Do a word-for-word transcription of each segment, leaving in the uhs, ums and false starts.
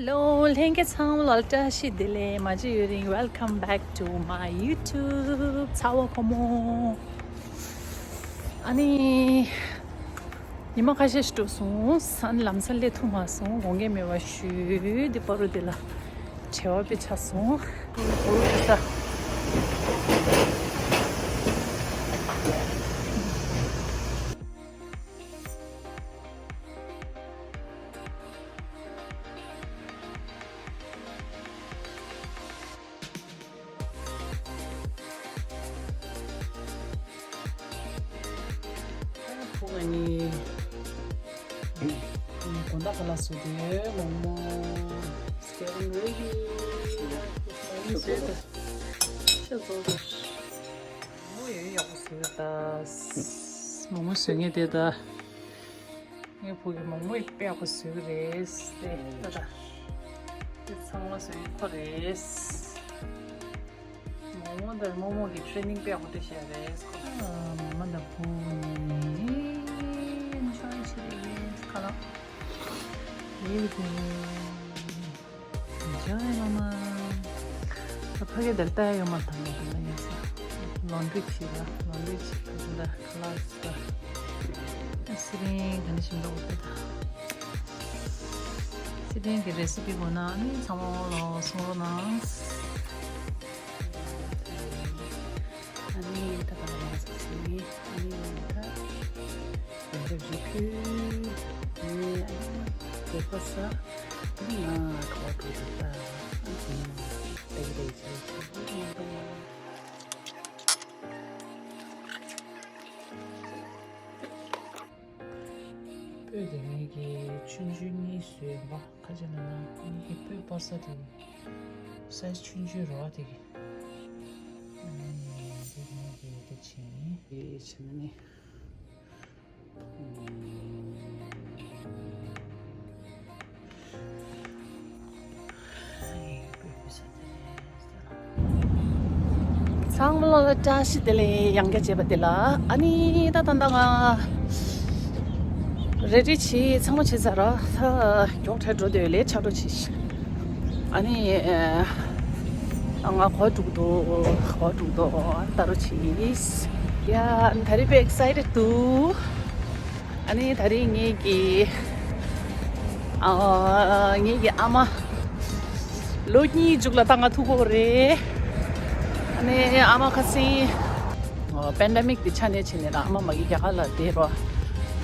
Hello, ལྷན་རྒྱས་ཚང་མ་ལ་བཀྲ་ཤིས་བདེ་ལེགས། མ་བརྗེད་ཡུན་རིང་། Welcome back to my YouTube. ཚ་བ་ཁོ་མོ། ཨ་ནི། ཉི་མ་ཁ་ཤས་ཤིག་འགྲོ་སོང་། ཨ་ནི་ལམ་སང་སླེབས་ཐུབ་མ་སོང་། དགོངས་འགལ་མེད་པ་ཞུ། འདི་པ་རུ་འདི་ལ་བྲེལ་བ་དཔེ་ཆགས་སོང་། འུ་འུ་ས། ཕུག་ཨ་ནི། དགོང་དག་ཁ་ལག་བཟོས་ཏེ་མོག་མོག་is getting ready. མོག་མོག་བཟོས་ཏེ། ཤ་བཟོ་དང་། མོག་མོག་ཡོད་ཡག་པོ་བཟོས་ད། མོག་མོག་བཟོས་ངེས་དེ་ད། ངའི་བུ་གི་མོག་མོག་དཔེ་ཡག་པོ་བཟོས་ཀྱི་རེད་ཟེར་ད་ད། དེ་ཚང་མ་བཟོས་ཁོ་རེད། མོག་མོག་དང་མོག་མོག་གི་ཊེ་རེ་ནིང་དཔེ་ཡག་པོ་སྤྲད་བཞག་རེད་ཁོ། ཨ། མ་མ་དང་བུ་གཉིས་ཨེན་ཇོའི་བྱེད་རེད་ཁ་ལག་ཡེ་གི། ཇོའི་མ་མ། ད་ཕ་གི་དེར་ལྟ་ཡ་ཡོད་མ་ཐག་ནས་དེ་ན་ཡ་ས། ལོན་ཌི་རི་བྱེད་ལ་ལོན་ཌི་རི་བྱེད་ད་ད་ཁ་ལག་ཟ། ཨ་སི་རིང་ག་ནས་ཞིམ་འདུག་ད། སི་རིང་གི་རེ་སི་པི་དགོས་ན་ཨ་ནི་ཚང་མ་ལ་གསུང་རོགས་གནང་། ཨ་ནི་ད་ད་ལ་ས་སི་ཨ་ནི་ད། ཡ་རབས་རི་ཁུལ་ནས་ཨ་ནི་རྒྱལ་པོ་ས་ཨ་ནི་ང་ག་བ་འགྲོ་འདུག་ད། ཨ་ནི་དེ་ནས་དེ་གི་དེ་བྱས་བྱས་ཨ་ནི་ང་སྤོས་དེ་ངེད་ཀྱིས་ཆུང་ཆུང་གཉིས་བཟོས་པ་ཁ་ཆེ་ན་ན་ངེད་ཀྱི་སྤོས་སྤར་ས་དེ་སའི་ཛི་ཆུང་ཆུང་རེད་བ་དེ་གི། ཨ་ནི་དེ་ངེད་ཀྱིས་དེ་བྱིན་དེ་བྱིན་ན་ནི། ཚང་མ་ལ་བཀྲ་ཤིས་བདེ་ལེགས། ཡང་བསྐྱར་མཇལ་བ་དེ་ལ། ཨ་ནི་ད་ད་ད་ང་རེ་ཌི་བྱེད་ཚང་མ་བྱེད་ཚར་ར། ད་མགྱོགས་དྲགས་འགྲོ་འདོད་ལས་ཆག་འགྲོ་བྱེད། ཨ་ནི་ཨ་ང་གོ་དྲུག་འདུག་གོ་དྲུག་འདུག་ད་རུ་བྱེད། ཡ་ད་རེས་དཔེ་ཨེག་སའི་ཊེཌ་འདུག་ཨ་ནི་ད་རེས་ངེད་ཀྱི་ཨ་ངེད་ཀྱི་ཨ་མ་ལོ་གཉིས་མཇུག་ལ་ད་ང་ཐུག་གོ་རེད། ཨ་ནི་ཨ་མ་ཁ་སང་པེན་ཌེ་མིག་དེ་ཆ་ནས་བྱས་ནས་ཨ་མ་མ་གི་རྒྱ་གར་ལ་བསྡད་རོགས།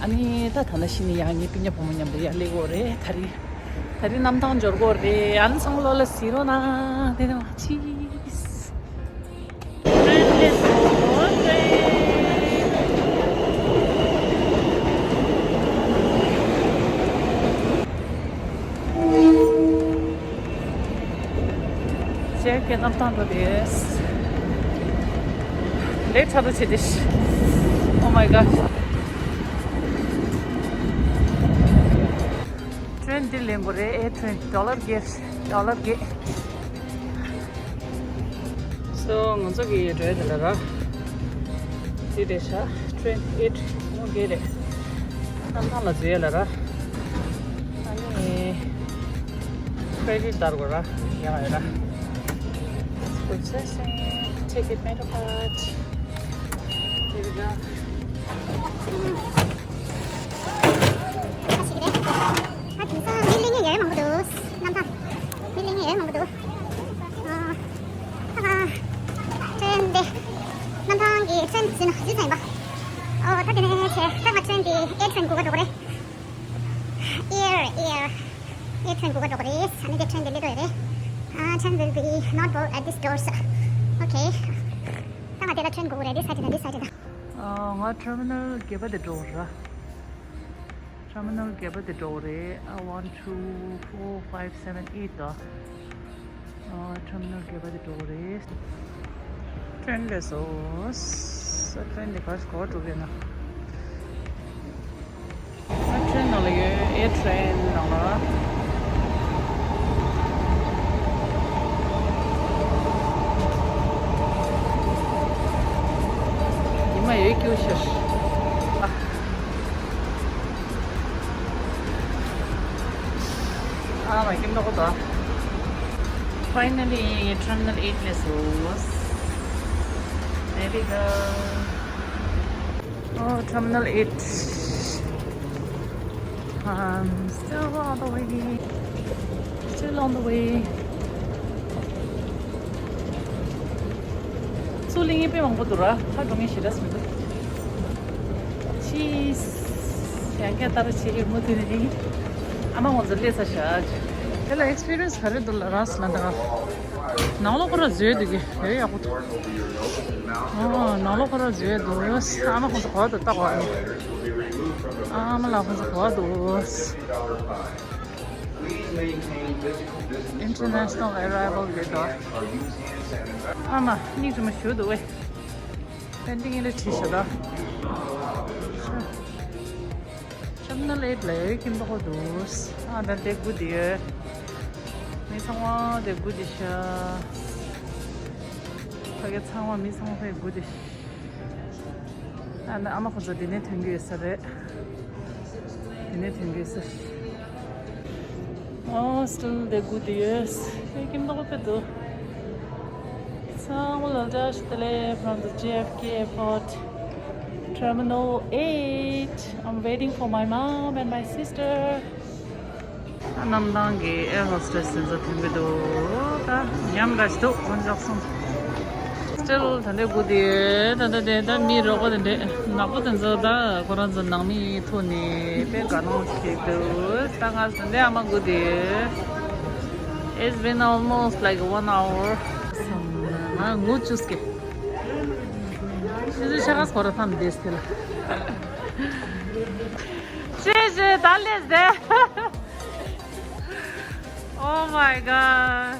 ཨ་ནི་ད་ད་ན་ཤི་ནི་ཡང་ངའི་སྤུན་ཀྱག་བུ་མོ་མཉམ་དུ་ཡར་སླེབས་གོ་རེད། ད་རེས་ད་རེས་གནམ་ཐང་འབྱོར་གོ་རེད། ཨ་ནི་ཚང་མ་ལོ་ལ་གཟིགས་རོགས་གནང་། དེ་ནས་ཕྱིས། ཇེ་ཀེ་གནམ་ཐང་འགྲོ་དེས། ལེ་ཊི་ཧ་རུ་ཆེ་དེ། Oh my god. ཊེ་རེན་འདི་ལེན་དགོས་རེད། ཨེ་ཊེ་རེན། ཌོ་ལར་བརྒྱད། ཌོ་ལར་བརྒྱད། སོ་ང་ཚོ་གི་འགྲོ་ཡ་དེ་ལ་ར། འདི་རེད་ཤག་ཊེ་རེན་ཨེ་ཊི་མོ་བརྒྱད་རེད། གནམ་ཐང་ལ་འཛུལ་ཡ་ལ་ར། ཨ་ནི་ཀེ་རེ་ཌིཊ་བསྟར་དགོས་ར། ཡག་ཡོད་ར། Processing. Take it, matter of fact. Here we go. ཨ་དེང་སང་མི་གླེང་ཡས་ཡོད་མང་པོ་འདུག་གནམ་ཐང་། མི་གླེང་ཡས་ཡོད་མང་པོ་འདུག་ཨ་ཧ་ཧ། ཊེ་རེན་དེ། གནམ་ཐང་གི་ཊེ་རེན་འཛུལ་ན་འཛུལ་ཚར་ཡིན་པ། ཨོ་ད་དེ་ནས་བྱས་ད་ང་ཊེ་རེན་དེ་ཨེར་ཊེ་རེན་སྒུག་ག་འགྲོ་གི་རེད། ཨེར་ཨེར་ཨེར་ཊེ་རེན་སྒུག་ག་འགྲོ་གི་རེད། ཨ་ནི་དེ་ཊེ་རེན་དེ་སླེབས་འགྲོ་ཡ་རེད། ཨ་train will be not board at this doors. Okay. ད་ང་དེ་ལ་ཊེ་རེན་སྒུག་གི་རེད། འདི་སའིཌ་དང་འདི་སའིཌ་དང་། ཨ་ང་ཊར་མི་ནལ་བརྒྱད་པ་དེ་འགྲོ་གི་རེད། ཊར་མི་ནལ་བརྒྱད་པ་དེ་འགྲོ་གི་རེད། ཨ་one, two, four, five, seven, eight ད། ཨ་ཊར་མི་ནལ་བརྒྱད་པ་དེ་འགྲོ་གི་རེད། ཊེ་རེན་སླེབས་སོང་། ས་ཊེ་རེན་དེ་ག་ག་པར་འགྲོ་གི་ཡོད་ན། ཨ་ཊེ་རེན་ནང་ལ་ཡོད། ཨེར་ཊེ་རེན་ནང་ལ། ཉི་མ་ཡོད་སྐྱོ་ཤར། ཨ། ཨ་མ་ཀིམ་ནོ་གོ་ད། Finally, Terminal eight ལས་སོང་། There we go. Oh, Terminal eight. I'm still on the way. Still on the way. ཚུར་སླེབས་མཁན་དཔེ་མང་པོ་འདུག་ར། ཕར་འགྲོ་མཁན་ཞེ་དྲག་མི་འདུག་ཕྱིས། ཡང་བསྐྱར་ལྟ་ར་བྱེད་ཀྱི་མུ་མཐུད་ནས་ཨ་མ་ཁོང་ཚོ་སླེབས་ཚར་ཤག་དེ་ལ་ཨེག་སི་པི་རི་ཡན་སི་ག་རེ་འདུག་ལབ་ན་ད། ནང་ལོགས་ཁོ་རང་བཟོས་འདུག་གི། ཡོད་ཡག་པོ་འདུག་ཨོ། ནང་ལོགས་ཁོ་རང་བཟོས་འདུག་ཨ་མ་ཁོང་ཚོ་ག་པར་འདུག་ལྟ་དགོས་ནི། ཨ་མ་ལགས་ཁོང་ཚོ་ག་པར་འདུག International arrival gate. ཨ་མ་མིག་ཆུ་མ་ཞུ་འདུག་ཨེ། པན་ཏིང་ལ་ཁྲིད་ཤག་ད། Terminal eight ལ་ཡོད་ཀིམ་པ་ཧོ་འདུག་ཨ་ད་དེ་good ཡོད། མི་ཚང་མ་དེ་good ཤག་ཕ་གི་ཚང་མ་མི་ཚང་མ་ཕ་གི་good ཤག་ཨ་ན་ཨ་མ་ཁོ་ཚོ་དེ་ནས་ཐོན་གྱི་ཡོད་ས་རེད། དེ་ནས་ཐོན་གྱི་ཡོད་ས། Oh, still the good years. Hey, Kim Dong Pedo. It's all Dash Tele from the J F K airport, Terminal eight. I'm waiting for my mom and my sister. གནམ་ཐང་གི་air hostess དེ་ཚོ་ཐོན་གྱི་འདུག་ད་ཉམས་དགའ་ཞིག་འདུག་ཁོང་ཅག་གསུམ། Still ད་ལྟ་སྒུག་བསྡད་ཡོད། ད་ལྟ་དེ་ད་མི་རོགས་པ་དེ་འདྲས་ནག་པོ་དེ་ཚོ་ད་ཁོ་རང་ཚོ་ནང་མི་ཐུག་ནས་དཔེ་དགའ་སྣང་ཞིག་འདུག་ད་ང་ཚོ་འདི་ཨ་མ་སྒུག་བསྡད་ཡོད། It's been almost like one hour. ང་ངུ་བཅུག་སྐད། ཤི་ཤི་ཤ་ཁ་སྐོར་ཐམ་བསྡད་ཟེར་ལ། ཤི་ཤི་ད་ལས་ཟེར། Oh my god.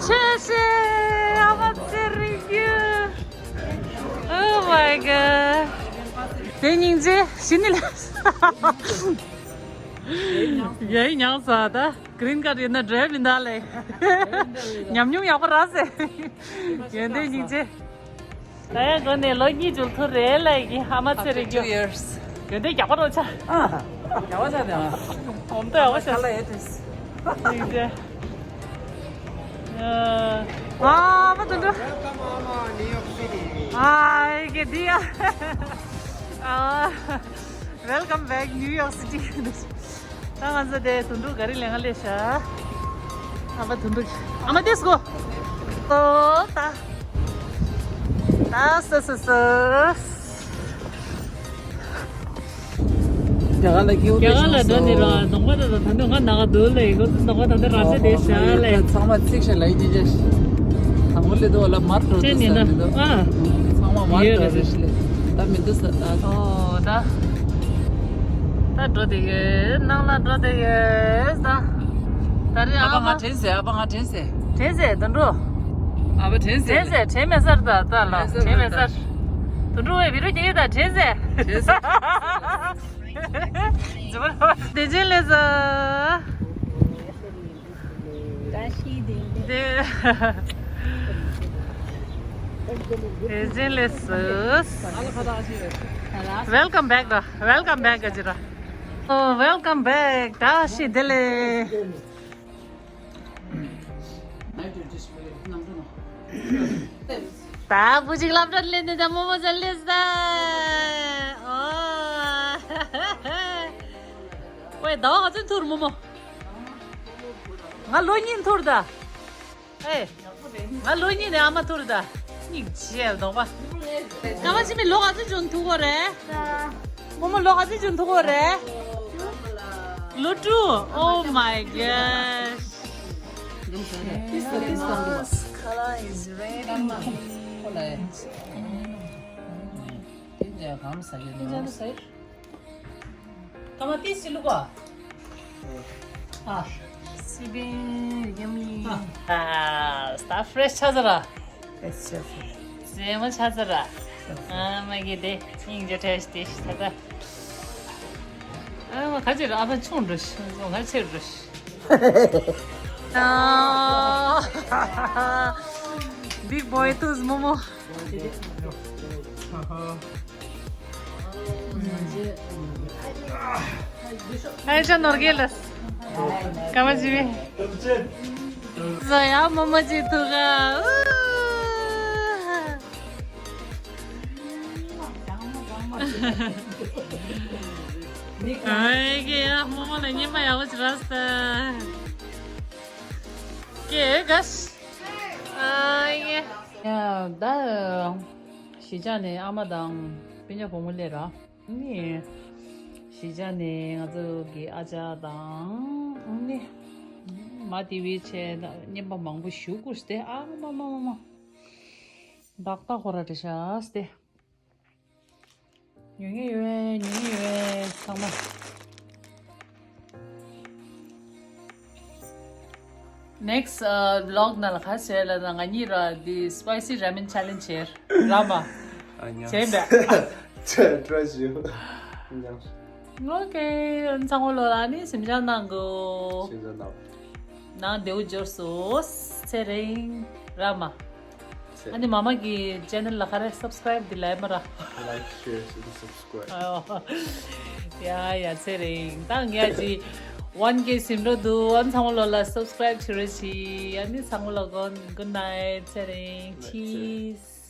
ཆེ་ཆེ། ཨ་མ་ཚེ་རིང་། Oh my god. དེ་སྙིང་རྗེ་ཞི་ནི་ལ། ཡའི་མྱངས་ས་ད། Green card ཡོད་ན་འགྲོ་མི་འདུག་ལེ། ཉམས་མྱོང་ཡག་པོ་རག་སེ། ཡོན་ཏན་སྙིང་རྗེ། ད་ཡང་འགྲོ་ནས་ལོ་གཉིས་ཅུ་ཐུག་རེད་ལ་ཡི་གེ་ཨ་མ་ཚེ་རིང་རྒྱུ། After two years. ཡོན་ཏན་རྒྱག་པ་རོ་ཆ། ཨ། རྒྱག་པ་ཆ་དེ་ཨ། འོམ་ཏོ་ཡག་པོ་ཆ། ཁ་ལ་ཡོད་དེ། སྙིང་རྗེ། ཨ་མ་དུད་འགྲོ། Welcome, Mama, New York City. ཨ་ཡི་གེ་འདི་ཡ། ཨ། Welcome back, New York City. ད་ང་ཚོ་དེ་དུད་འགྲོ་ག་རེ་ལེན་ག་ལས་ཤག་ཨ་ཕ་དུད་འགྲོ། ཨ་མ་དེ་སྒོ། ཨོ་ད། ད་སོ་སོ་སོ། རྒྱ་གར་ལ་སྐྱིད་པོ་རྒྱ་གར་ལ་འགྲོ་ནི་ར་ནང་པ་ད་ད་ད་ང་ནག་འདུག་ལེ་ཁོ་ཚོ་ནང་པ་ད་ད་ར་ཅེ་དེ་ཤ་ལེ། ཚང་མ་ཚིག་ཤ་ལེ་ཉི་ཅེ། དང་པོ་ལེ་དུ་ལ་མར་འགྲོ་དུ་ས་ནི་དུ། ཨ། ཚང་མ་མར་འགྲོ་དུ་ཤ་ལེ། ད་མི་འདུག་ས་ད། ཨོ་ད། ད་འགྲོ་དེ་ཡོད་ནང་ལ་འགྲོ་དེ་ཡོད་ད། ད་རེ་ཨ་ཕ་ང་དྲན་ཟེ། ཨ་ཕ་ང་དྲན་ཟེ། དྲན་ཟེ་དུད་འགྲོ། ཨ་ཕ་དྲན་ཟེ། དྲན་ཟེ་དྲན་མེད་སར་ད་ད་ལ་དྲན་མེད་སར། དུད་འགྲོ་བའི་བི་རུ་སྐྱེ་ད་དྲན་ཟེ། དྲན་ཟེ། བདེ་ཆེན་ལེ་ས། བདེ་ཆེན་ལེ་ས། Welcome back ར། Welcome back ག་ཅི་ར། Oh, welcome back. ད་ཤི་དེ་ལེ། ད་བུ་ཅིག་སློབ་གྲྭར་སླེབས་ནས་ད་རྨོ་མོ་ཟ་སླེབས་ས། ཨོ། ཝེ་ཟླ་བ་ག་ཚོད་ཐུག་རྨོ་མོ། ང་ལོ་གཉིས་ཐུག་ད། ཨེ། ང་ལོ་གཉིས་ནས་ཨ་མ་ཐུག་ད། སྙིང་རྗེ་ལྡོག་པ། ཀ་བ་ཕྱི་མི་ལོ་ག་ཚོད་བྱུང་ཐུག་གོ་རེད། རྨོ་མོ་ལོ་ག་ཚོད་བྱུང་ཐུག་གོ་རེད། ལོ་དྲུག Oh my gosh. This, this one. Color is red. ཏ་མ་ཏི་སི་ལུ་གོ། ཨ། སི་པན་ཡ་མི། ཨ། ད་ཕྲེ་ཤི་ཆགས་ཚར་ར། ཕྲེ་ཤི་ཆགས་ཚར། རྫས་མ་ཆགས་ཚར་ར། ཨ་མ་གི་དེ་སྙིང་རྗེ་བྲལ་ཏེ་ད་ད། ཨ་མ་ག་ཅི་ར་ཨ་ཕ་ཆུང་འགྲོ་ཤི། ང་ཆེར་འགྲོ་ཤི། ཨ། Big boy ཏུས་རྨོ་མོ། ཨའི་ཅག་ནོར་གེ་ལ། ཀ་མ་ཇི་བི། བཟོ་ཡ་མོ་མོ་ཅི་ཐུག་ག་ཨའི་གེ་ཡ་མོ་མོ་ལ་ཉིན་མ་ཡག་པོ་ཅི་ར་སྟ། གེ་ག་ཤ། ཨའི་གེ། ཡ་ད། གཞིས་ཆགས་ནས་ཨ་མ་དང་སྤུན་ཀྱག་བུ་མོ་སླེབས་ར། ནི། གཞིས་ཆགས་ནས་ང་ཚོ་གི་ཨ་ཅག་དང་ནི། མ་ཏི་བི་ཆེ་ད་རྔན་པ་མང་པོ་ཞུ་དགོས་སྟེ་ཨ་མ་མ་མ་མ། བདག་ད་ཁོ་ར་འདྲ་ཤ་སྟེ། ཉོ་ངེས་ཡོད་ཉོ་ངེས་ཡོད་ཚང་མ། Next vlog ནང་ལ་ག་ཟེར་ལ་ན་ང་གཉིས་ར་འདི་spicy ramen challenge བྱེད་ར་མ། ཨ་ཉམས། བྱེད་པས། ཆེ་བཀྲ་ཤིས། ཉམས། Okay ཚང་མ་ལོ་ལ་ནི་སེམས་ཅན་ནང་གོ། སེམས་ཅན་ནང་། ནང་དེའུ་འབྱོར་སོ་ཚེ་རིང་ར་མ། ཚེ། ཨ་ནི་མ་མ་གི་channel ལ་ག་རེ་subscribe འདི་ལས་མ་ར། Like share and subscribe. ཡ་ཡ་ཚེ་རིང་ད་ངས་ཅི་one K ཟིན་འགྲོ་འདུག་ཨ་ཚང་མ་ལོ་ལ་subscribe བྱེད་རོགས་གྱིས། ཨ་ནི་ཚང་མ་ལོ་good night ཚེ་རིང་། Cheers.